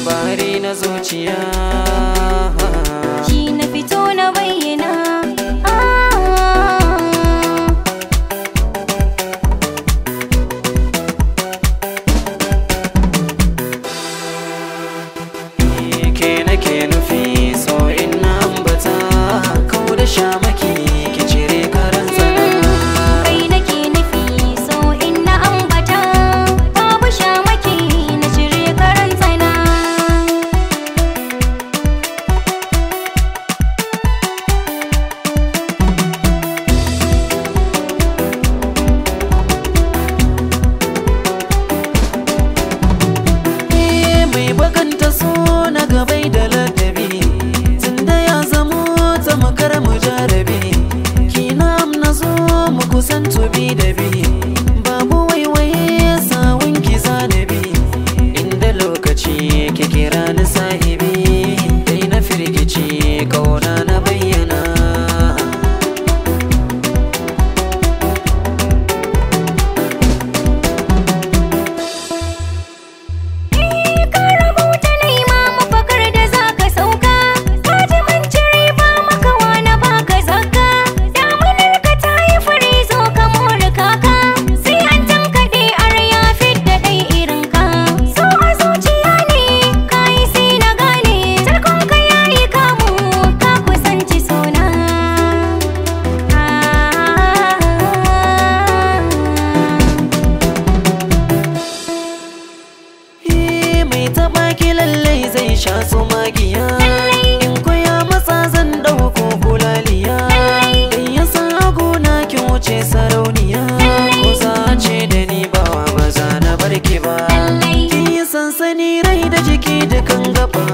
Labari na zuciya shi na fito na bayyana. Ke nake nufi so in na ambata, kau da shamaki ki cire karan tsana. Kai nake nufi so in na ambata, babu shamaki na cire karan tsana. Mai bakanta so na gabai da ladabi, tunda ya zamo ta makar mujarabi. Kina na zo mu kusanto bi da bi, babu waiwaye sawun ki zanabi. Inda lokaci ki kira ni sahibi, dai na firgici kauna na bayyana. Ki lallai zai sha su magiya, in koya masa zan dauko kulaliya. Dan ya sa gona ki wuce sarauniya, ko za ce da ni bawa ba za na barki ba. Ki yi sansani rai da jiki dukan gaba,